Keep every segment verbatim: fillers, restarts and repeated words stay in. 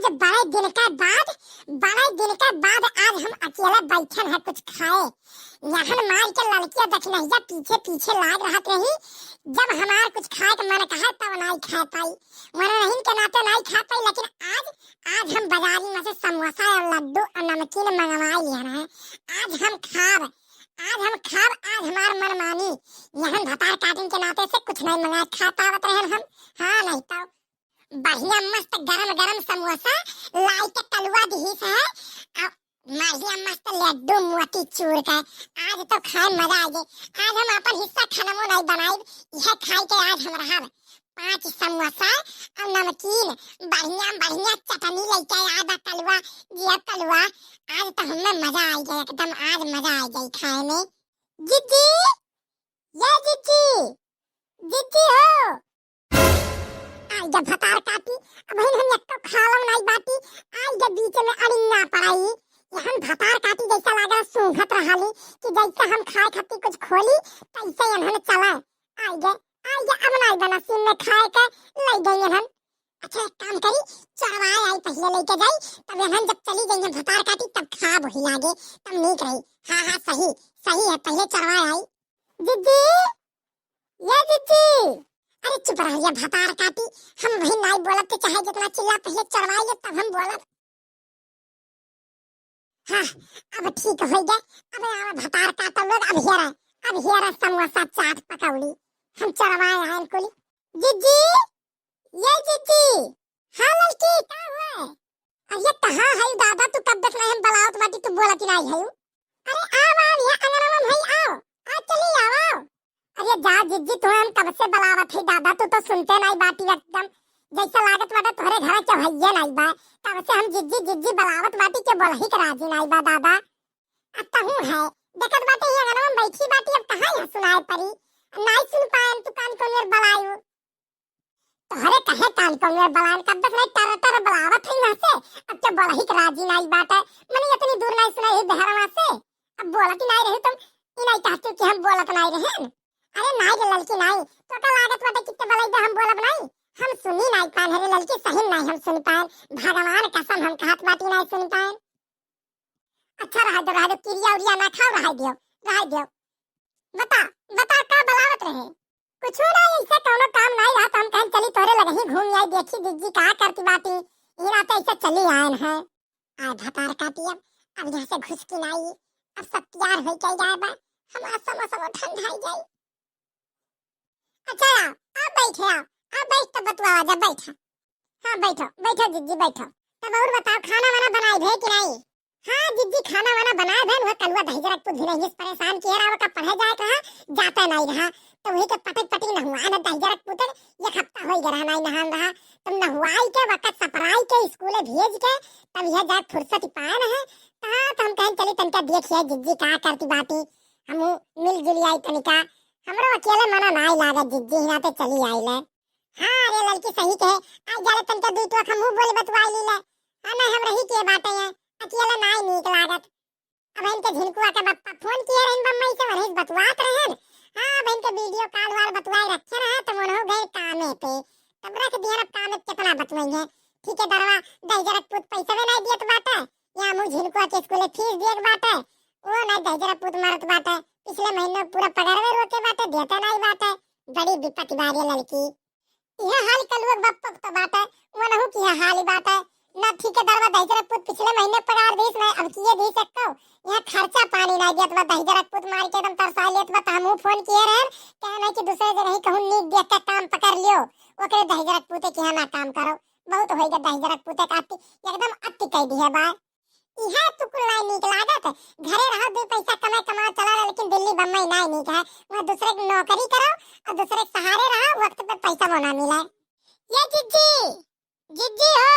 तो बड़े दिन के बाद, बड़े दिन के बाद आज हम अकेले बैठन है कुछ खाए। यहन मार के ललकिया दखिनहिया पीछे पीछे लाग रहत रही। जब हमार कुछ खाए के मन कहे तब नाई खा पाई, मनोरंजन के नाते नाई खा पाई, लेकिन आज, आज हम बाजारी में से समोसा और लड्डू और नमकीन मंगवा लिया रहे। आज हम खाब, आज हम खाब, आज हमार मन मानी। यहन भतार काटिन के नाते से कुछ नाई मंगाए, खा पावत रहन हम। हाँ, नहीं तो बढ़िया मस्त गरम गरम समोसा लाई के तलुआ दिहिस है, और बढ़िया मस्त लड्डू मोती चूर के। आज तो खाए मजा आ जाए। आज हम अपन हिस्सा खानवो नहीं बनाइब, यह खाए के आज हम रहब। पाँच समोसा और नमकीन, बढ़िया बढ़िया चटनी लेके आया बा कलुआ, जिया कलुआ। आज तो हमें मजा आ गया एकदम, आज मजा आ गई खाए में। जिज्जी, ये जिज्जी, जिज्जी हो। आई जा भतार काटी, अब हम एक तो खालो नहीं बाटी, आई जा बीच में अड़िंगा पड़ाई। यहन भतार काटी जैसा लागे सूंघत रहली कि जैसे हम खाए खातिर कुछ खोली तैसे यहन चला। आई जा, आई जा, अब नाई बना सीन में खाए के ले गई यहन। अच्छा एक काम करी, चरवाए आई पहले लेके जाई, तब यहन जब चली गई है भतार काटी तब खाब वही लागे, तब नीक रही। हाँ हाँ सही, सही है, पहले चरवाए आई। जिज्जी, ये जिज्जी, अरे चुप रह ये भतार काटी, हम वही नाई बोलब तो चाहे जितना चिल्ला, पहले चरवाए ले तब हम बोलब। हाँ, अब ठीक हो गए। अब आवा भतार काटो लोग, अब हेरा, अब हेरा समोसा चाट पकौड़ी, हम चरवाए आयन कुली। जिज्जी, ये जिज्जी। हाँ ललकी, का हुआ? अरे कहाँ है दादा, तू कब देखना है हम बलावत बाटी, तू बोलत ही नहीं है। अरे आव, आव, यहाँ अंगनवा में है, आव, आ चली आव, आव। अरे जा जिज्जी, तुम्हें हम कब से बलावत है दादा, तू तो सुनते नहीं बाटी एकदम। जैसे लागत बाटे तोहरे घर के भैया नहीं बा, तब से हम जिज्जी जिज्जी बलावत बाटी के बोलही के राजी नहीं बा दादा। अब तहूँ है, देखत बाटे ये अंगनवा में बैठी बाटी, अब कहाँ यहाँ सुनाए पड़ी, नहीं सुन पाए तू कान कौन मेर बलायू। तोहरे कहे कान कौन मेर बलान, कब तक नहीं टर टर बलावत है यहाँ से, अब तो बोलही के राजी नहीं बाटे, मने इतनी दूर नहीं सुनाई है बहरवा से। अब बोलत ही नाई रही तुम, ई नाई कहती कि हम बोलत नाई रहन। अरे नाई रे ललकी नाई, तो का लागत बाटे कित्ते बलाई दे हम बोलब नाई? हम सुनी नाई पान, अरे ललकी सही नाई हम सुनी पान। भगवान कसम हम कहत बाटी नाई सुनी पान। अच्छा रहा दो, रहा दो, किरिया उरिया ना खाओ, रहा दियो, रहा दियो। बता, बता का बलावत रहे? कुछ ना, ऐसा कौनो काम नाई रहा तो हम कहन चली तोरे लगे ही घूम आई, देखी जिज्जी का करती बाटी। ई रात ऐसे चली आयन है। आय भतार काटी अब, अब यहाँ से घुस की नाई, अब सब तैयार हो के जाए बा, हमार समोसा वो ठंडा हो जाए। अच्छा आओ, आप बैठे आओ, आप बैठ तो बतुआ जा, बैठा। हाँ बैठो, बैठो जिज्जी बैठो। तब और बताओ खाना वाना बनाए भे कि नाई? हाँ जिज्जी खाना वाना बनाए भे, वह कलुआ दहिजरक तू धीरे ही परेशान किए रहा, ओका पढ़े जाए के रहा, जाता नाई रहा, तो वही के पटक पटक न हुआ ना दहिजरक पुतक। एक हफ्ता हो गया रहा नाई नहान रहा, तब नहवाई के वक्त सपराई के स्कूले भेज के तब यह जाए फुर्सत ही पाए न है। हाँ तो हम कहें चली तनका देखिए जिज्जी का करती बाटी, हम मिलजुल आई तनिका। हमरो अकेले मना नाई लागत जिज्जी, हिना पे चली आई ले। हाँ अरे ललकी सही कहे, आज जाले तनका दुई टोक हमहू बोले बतुआई ली ले। हाँ ना हम रही के बाटे हैं, अकेले नाई नीक लागत। अब इनके झिनकुआ के बप्पा फोन किए रहन बम्बई से, वहीं से बतुआत रहन। हाँ अब इनके वीडियो कॉल वाल बतुआए रखे रहे तो मन हो गए कामे पे, तब रख दिया अब कामे पे कितना बतुआई है। ठीक है दरवा दहिजरक पूत पैसा भी नहीं दियत बाटे, या मुँह झिनकुआ के स्कूले फीस दिए के बाटे, वो नहीं दहिजरक पूत मारत बाटे, पिछले महीने पूरा पगार में रोके बाटे, देते नहीं बाटे। बड़ी विपत्ति बारी है ललकी। इहे हाल कलुआ के बप्पा के तो बाटे, वनहु की इहे हाल ही बाटे। ना ठीक है दरवा दहिजरक पूत पिछले महीने पगार दीस ना, अब किए दीस एक्को। यहाँ खर्चा पानी ना दियत बा, दहिजरक पूत मार के एकदम तरसा लेत बा, त हमहू फोन किए रहन, कहे नहीं कि दूसरे जगह ही कहूँ नीक देख के काम पकड़ लियो, ओकरे दहिजरक पूते के यहाँ ना काम करो। बहुत होई गया दहिजरक पूते का अति, एकदम अति कह दिए बा। इहे तो कुल नाई नीक लागत। घरे रहो, दू पैसा कमाए, कमाओ, चला रहे, लेकिन दिल्ली बम्बई नाई नीक है। वहाँ दूसरे की नौकरी करो और दूसरे के सहारे रहो, वक्त पे पैसा वो ना मिले। ये जिज्जी, जिज्जी हो।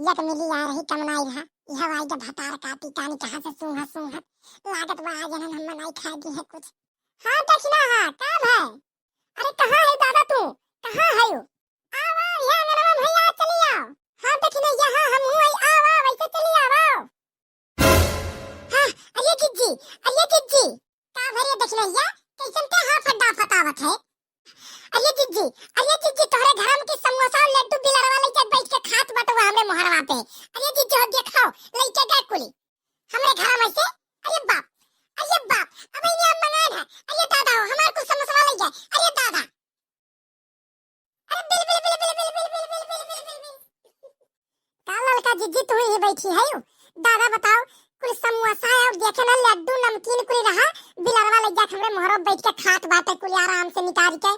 यक मिली आ रही, कम नाई रहा। यह आई जब भतार काटी कानी कहाँ से सूंघत सूंघत। लागत बा आज इन्हन हम नाई खाए दी है कुछ। हाँ दक्षिणा, हाँ का भाई? अरे कहाँ है दादा तू? कहाँ है यू? आवा, यहाँ अंगनवा में भैया, चली आओ। हाँ दक्षिणा, यहाँ हम हुई, आओ, आओ, वैसे चली आओ, आओ। हाँ, अरे जिज्जी, अरे जिज्जी, का भरे दक्षिणा, कैसन के हाथ डाफत आवत है? अरे जिज्जी, अरे जिज्जी, तोहरे घर में के समोसा और लड्डू बिलरवा ले जात बैठ के खात बटवा हमरे मोहरवा पे। अरे जिज्जी हो देखो, लइके गए कुली हमरे घर में से। अरे बाप, अरे बाप, अब इन्हें हम मंगाए हैं। अरे दादा हो, हमार कुल समोसवा लइ गए। अरे दादा। अरे बिल, बिल, बिल। का ललका जिज्जी तू ही बैठी है यू? दादा बताओ, कुल समोसा और देखे ना लड्डू नमकीन कुल रहा, बिलरवा लइ जाके हमरे मोहरो बैठ के खात बाटे कुल आराम से निकाल के।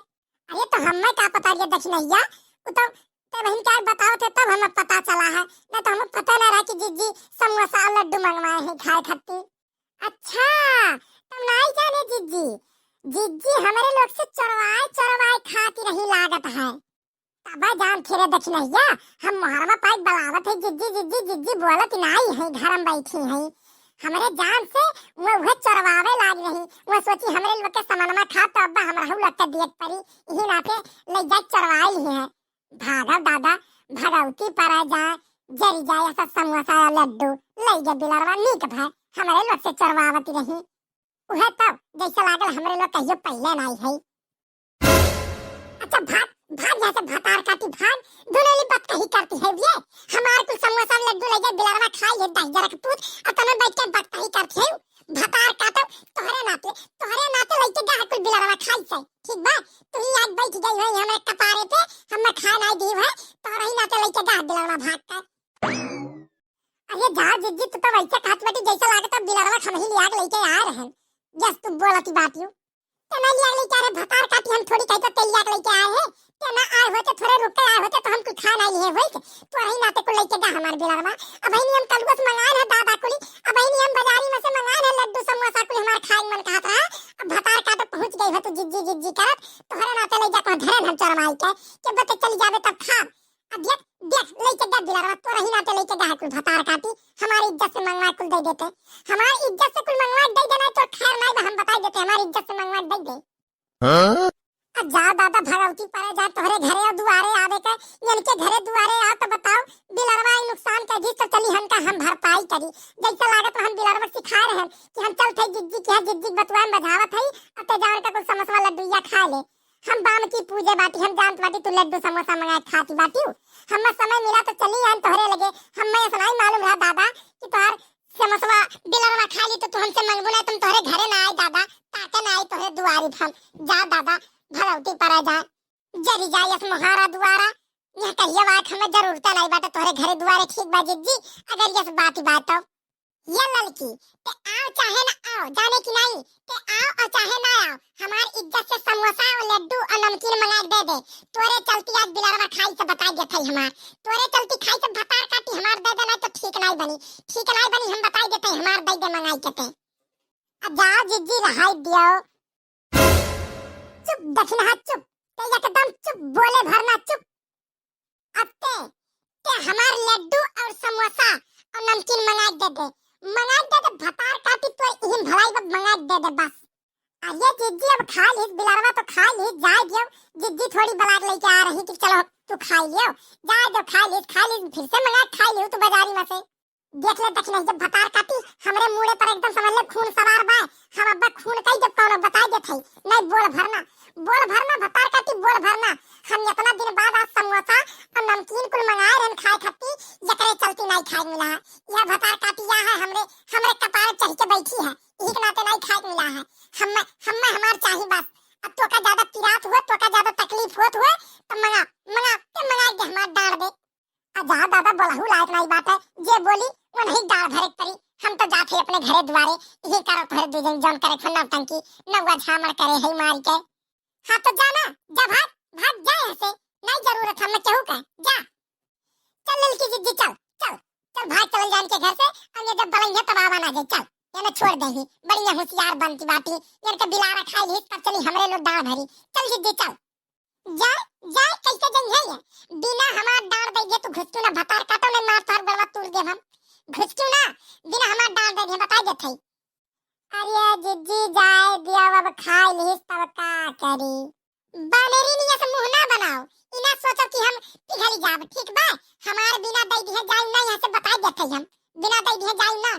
अरे तो हमें का पता रे दखिनहिया, उ तो ते बहिन का बताओ थे तब हमें पता चला है, ना तो हमें पता ना रहा कि जिज्जी समोसा और लड्डू मंगवाए हैं खाए खातिर। अच्छा, तुम नहीं जाने जिज्जी, जिज्जी हमरे लोग से चोरवाए चोरवाए खाती रही लागत है। तब जान फिरे दखिनहिया, हम मोहरवा पाई बलावत है जिज्जी जिज्जी जिज्जी बोलत नाई है, घर में बैठी है। हमरे जान से वो वह चोरवावे लाग रही, वो सोची हमरे लोग के समनमा खा तो अब्बा हमरहू लोग के दियत परी, यही नाते ले जाए चोरवाई ही है। भागव दादा, भगवती परा जाए, जरी जाए ऐसा समोसा या लड्डू, ले गए बिलरवा नीक भाई, हमरे लोग से चोरवावत रही। उहे तो जैसे लागल हमरे लोग कहियो पहले नाई है। अच्छा भाग, भाग यहाँ से भतार काटी भाग, दुनेली बतकही करती है ये। हमार कुल समोसा लड्डू ले गए बिलरवा खाई है दहिजरा के पूत, और तने बैठ के बतकही करती है। भतार काटो, तोहरे नाते, तोहरे नाते लइके गा कुल बिलरवा खाई से, ठीक बा? तू ही आज बैठ गई है हमरे कपारे पे, हमें खाए नाई दी है, तोहरे ही नाते लइके गा बिलरवा भाग कर। अरे जा जिज्जी, तू तो वैसे कहत बाटी जैसे लागत बिलरवा हम ही लिया के लइके आ रहे हैं। जस तू बोलती बाटियो। ते ना लिया लइके आ रहे भतार काटी, हम थोड़ी कही तो तेल लिया के लइके आए हैं। ते ना आए होते, थोड़े रुक के आए होते तो हम कुछ खा ना लिए होइत। तोहरे ही नाते कुल लइके गा हमार बिलरवा। अब ही हम कलुआ से मंगाए है दादा कुली, अब ही हम बाजारी में से मंगाए है लड्डू समोसा कुल हमार खाए मन कहत रहा। अब भतार काटो पहुँच गई हो तू जिज्जी जिज्जी करत, तोहरे नाते ले जा कहाँ धरन हम चरमाई के, के बते चली जावे तब खा। अब देख, देख, लइके गा बिलरवा, तोहरे ही नाते लइके गा है कुल भतार काटी, हमारी इज्जत से मंगवा कुल दे देते। हमारी इज्जत से कुल मंगवा दे देना तो खैर नहीं बा, हम बताई देते, हमारी इज्जत से मंगवा दे दे। हाँ? अब जा दादा भगवती परे जा तोहरे घरे और दुआरे आवे के, इनके घरे दुआरे आओ तो बताओ, बिलरवा ई नुकसान कर दी तो चली हमका हम भरपाई करी। जैसे लागत हम बिलरवा सिखाए रहे कि हम चल थे जिज्जी के यहाँ जिज्जी बतुआ में बजावत है, अब ते जाओ का कुल समोसा लड्डुइया खा ले। हम बाम की पूजे बाटी, हम जानत बाटी तू लड्डू समोसा मंगाए खाती बाटी। हमें समय मिला तो चली हम तोहरे लगे। हमें ऐसा नहीं मालूम रहा दादा कि तोहर समोसवा बिलरवा खा ली तो तू हमसे मंगबू ना, तुम तोहरे घरे ना आए दादा, ताके ना आए तोहरे दुआरी हम। जा दादा, भगवती परा जा, जरी जा यस मोहारा दुआरा। यह कहिए बात हमें जरूरत नहीं बाटे तोहरे घरे दुआरे, ठीक बा जिज्जी, अगर यस बात ही बात तो। ये ललकी, ते आओ चाहे ना आओ, जाने की नहीं, ते आओ और चाहे ना आओ, हमार इज्जत से समोसा और लड्डू और नमकीन मंगा के दे दे। तोरे चलती आज बिलरवा खाई से बताई देत है हमार, तोरे चलती खाई से भतार काटी हमार दे दे, नहीं तो ठीक नहीं बनी, ठीक नहीं बनी, हम बताई देते हैं हमार दे दे मंगाई के ते। अब जाओ जिज्जी रहाई दियो। चुप दखिनहा चुप, ते एकदम चुप, बोले भरना चुप। अब ते, ते हमार लड्डू और समोसा और नमकीन मंगाई दे दे, मंगाई दे दे, भतार काटी तो इहिन भलाई बा मंगाई दे दे बस। अरे जिज्जी अब खा लीस, बिलरवा तो खा लीस, जाए दियो, जिज्जी थोड़ी बलाक लेके आ रही कि चलो तू खा लियो, जाए दो खा लीस, खा लीस, फिर से मंगा खा लियो तू बाजारी में से। देख ले, देख ले, जब भतार काटी, हमरे मूड़े पर एकदम समझ ले खून सवार बा। हम अब्बा खून कई जब कौनो बताई देत हई। नहीं, बोल भरना, बोल भरना, भतार काटी, बोल भरना। हम इतना दिन बाद आज समोसा और नमकीन कुल मंगाए रहन खाए खाती, एकरे चलती नहीं खाए मिला है। यह भतार काटी या है हमरे, हमरे कपार चढ़ के बैठी है, यही के नाते नहीं खाए मिला है। हम्मे, हम्मे हमार चाही बस। अब तोका ज्यादा पिरात हुआ, तोका ज्यादा तकलीफ होत हुआ, तो मंगा, मंगा, ते मंगा दे हमार डांड दे। आ जा दादा, बोलहु लायक नाई बाटे, जे बोली वो नहीं डाल भरे के परी। हम तो जात है अपने घरे दुआरे, यही करो तोहरे दू जन जौन करे थे नौटंकी, नौआ झामड़ करे है मारी के। हाँ तो जाना, जा भाग, भाग जा यहाँ से, नहीं जरूरत हमें केहू का, जा। चल ललकी जिज्जी चल, चल, चल भाग चल जान के घर से, अब ये जब बलैया तब आवा ना जाए, चल, ये ना छोड़ दे ही, बढ़िया होशियार बनती बाटी, ये के बिलारा खाई ली, तब चली हमरे लोग डाल भरी, चल जिज्जी चल। जाए, जाए, कैसे जइहे ये? बिना हमार डांड दे दे तू घुसकी ना भतार काटो, नहीं मार तोहर गोड़वा तूर देब हम। घुसकी ना, बिना हमार डांड दे दे, बताई देत हई। अरे जिज्जी जाए दियो, अब खाई लीस तब का करी? बानेरी नियस मुंह ना बनाओ, ई ना सोचो कि हम पिघली जाब, ठीक बा? हमार बिना दे दिहे जाई ना, यहाँ से बताई देत हई हम, बिना दे दिहे जाई ना।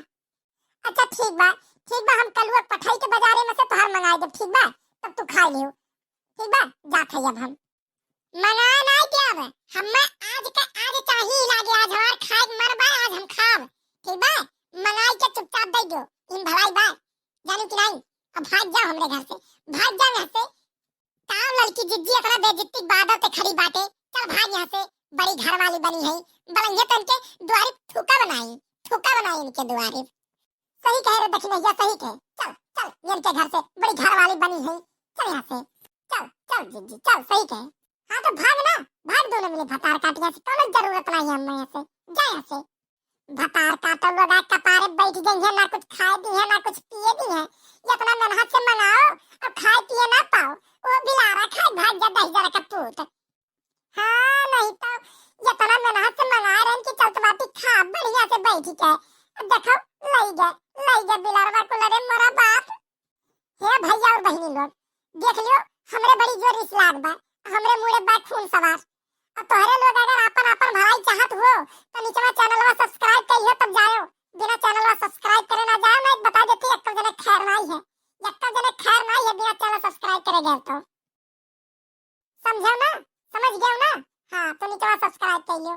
अच्छा ठीक बा, ठीक बा, हम कलुआ पठाई के बाजारे में से तोहार मंगाई देब, ठीक बा? तब तू खाई लियो, ठीक बा? जात हई अब हम। मंगाए नाई देब, हम्मे आज के आज चाहे नहीं लागे, आज हमार खाए के मन बा, आज हम खाब, ठीक बा? मंगाई के चुपचाप दे दो, इन भलाई बा, जानू कि नहीं? अब भाग जाओ हमरे घर से, भाग जाओ यहाँ से। ताव लड़की जिज्जी इतना बेइज्जती बादर ते खड़ी बाटे, चल भाग यहाँ से, बड़ी घर वाली बनी है, बलैया तो इनके दुआरे थूका बनाई, थूका बनाई इनके दुआरे। सही कहे रे दखिनैया, सही कहे। चल, चल, ये इनके घर से बड़ी घर वाली बनी है। चल यहाँ से। चल, चल जिज्जी, चल, सही कहे। हाँ तो भाग ना, भाग दोनों मिले भतार काट यहाँ से, कौनो जरूरत नहीं है हमें यहाँ से। जा यहाँ से। भतार काटो लोग आके कपारे बैठ गई है, ना कुछ खाए दी है, ना कुछ पिए दी है। ये इतना मेहनत से मनाओ और खाए पिए ना पाओ। वो बिलारा खाए भाग जा दही जरा का पूत। हाँ, नहीं तो इतना मेहनत से मंगाए रहन कि चलत बाटी खा बढ़िया से बैठ के। अब देखो, लई गए, लई गए बिलारवा को। अरे मोरा बाप। हे भैया और बहिनी लोग, देख लियो, हमरे बड़ी जोर रिस लाग बा, हमरे मुड़े बा खून सवार। और तोहरे लोग अगर आपन आपन भलाई चाहत हो, तो निचवा चैनलवा सब्सक्राइब करियो, तब जायो। बिना चैनलवा सब्सक्राइब करे ना जाओ, नहीं बता देती, एक्को जने खैर नाई है, एक्को जने खैर नाई है, बिना चैनल सब्सक्राइब करे गए तो। समझो ना? समझ गयो ना? हाँ, तो निचवा सब्सक्राइब कर लियो।